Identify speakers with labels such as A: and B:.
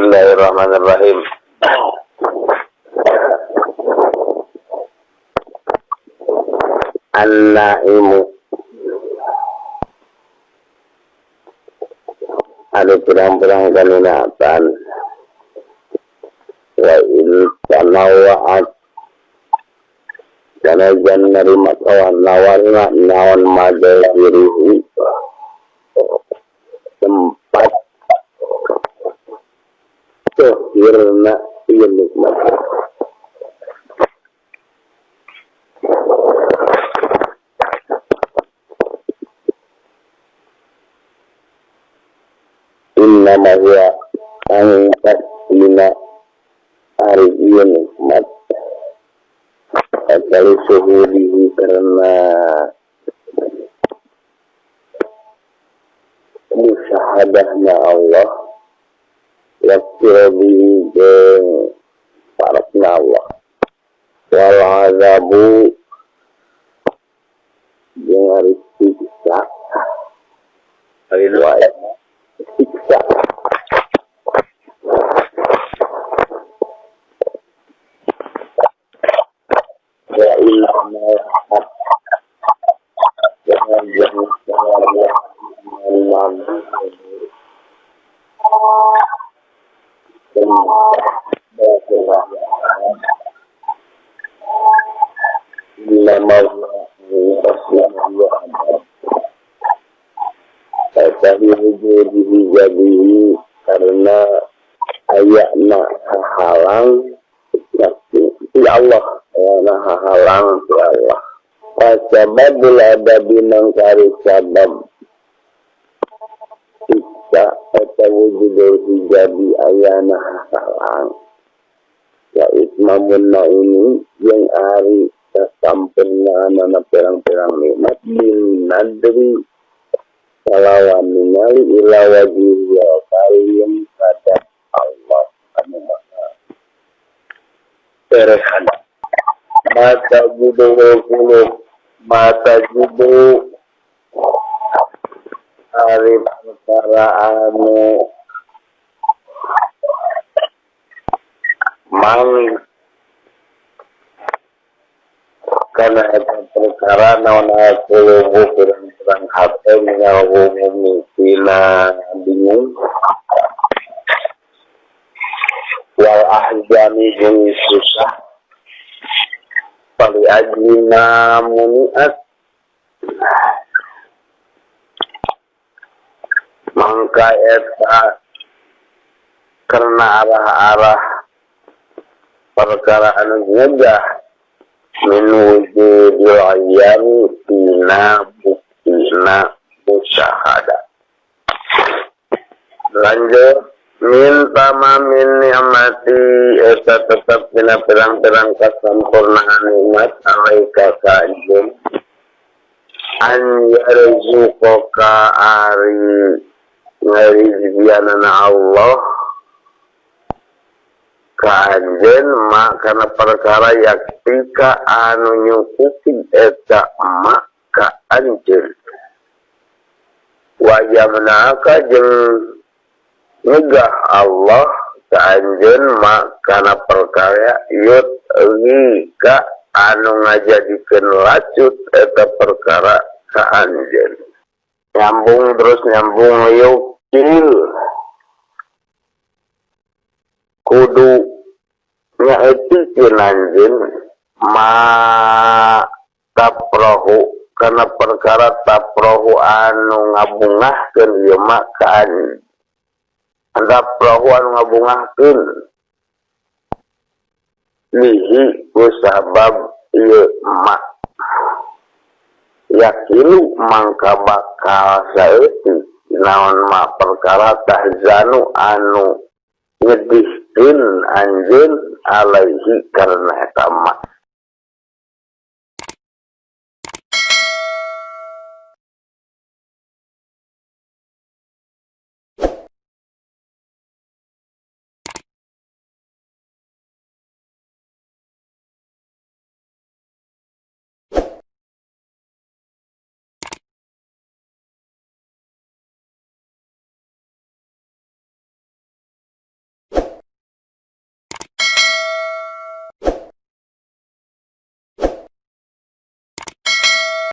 A: Bismillahirrahmanirrahim. An-naimu ada pirang-pirang kaninatan wa in tanawwa'at sanajan nerima kawarna-warna naon madahirihi tempat seuhirna ieu nikmat. Innama huwa angin pastina ari ieu nikmat asal suhudihi karena musyahadahna Allah waqtirabihi jeung parakna Allah wal azabu jeung ari siksa wa siksa wa inna karena ayana hahalang ti Allah, ayana hahalang ti Allah. Fasababul adabi mangkari sabab siksa eta wujudul hijabi ayana hahalang. Wa itmamun naimi jeung ari kasampurnaanana pirang-pirang nikmat bin nadri kalawan ningali ila wajhil karim kada Allah anu maha perehan. Mata judu qulub mata judu ari perkara anu mang kana eta perkara naon qulubu pirang-pirang hate minal umumi tina bingung wal ahzani jeung susah pali ajlina muniat mangka eta karena arah-arah perkara anu nyegah min wujudil ayami tina buktina musyahadah. Lanjut min tamamin ni'mati eta tetep dina pirang-pirang kasampurnaan nikmat alaika ka anjeun an yarzuqaka ari ngarizkianana Allah ka anjeun ma kana perkara yaktika anu nyukupi eta ma ka anjeun wa yamna'aka jeung nyegah Allah ka anjeun ma kana perkara yutghika anu ngajadikeun lacut eta perkara ka anjeun. Nyambung terus nyambung yukil kudu nyaetikeun anjeun ma taprohu kana perkara taprohu anu ngabungahkeun ieu ma ka anjeun. Taprohu anu ngabungahkeun bihi ku sabab ieu ma yakilu mangka bakal saeutik naon ma perkara tahzanu anu nyedihkeun anjeun alaihi karena eta ma.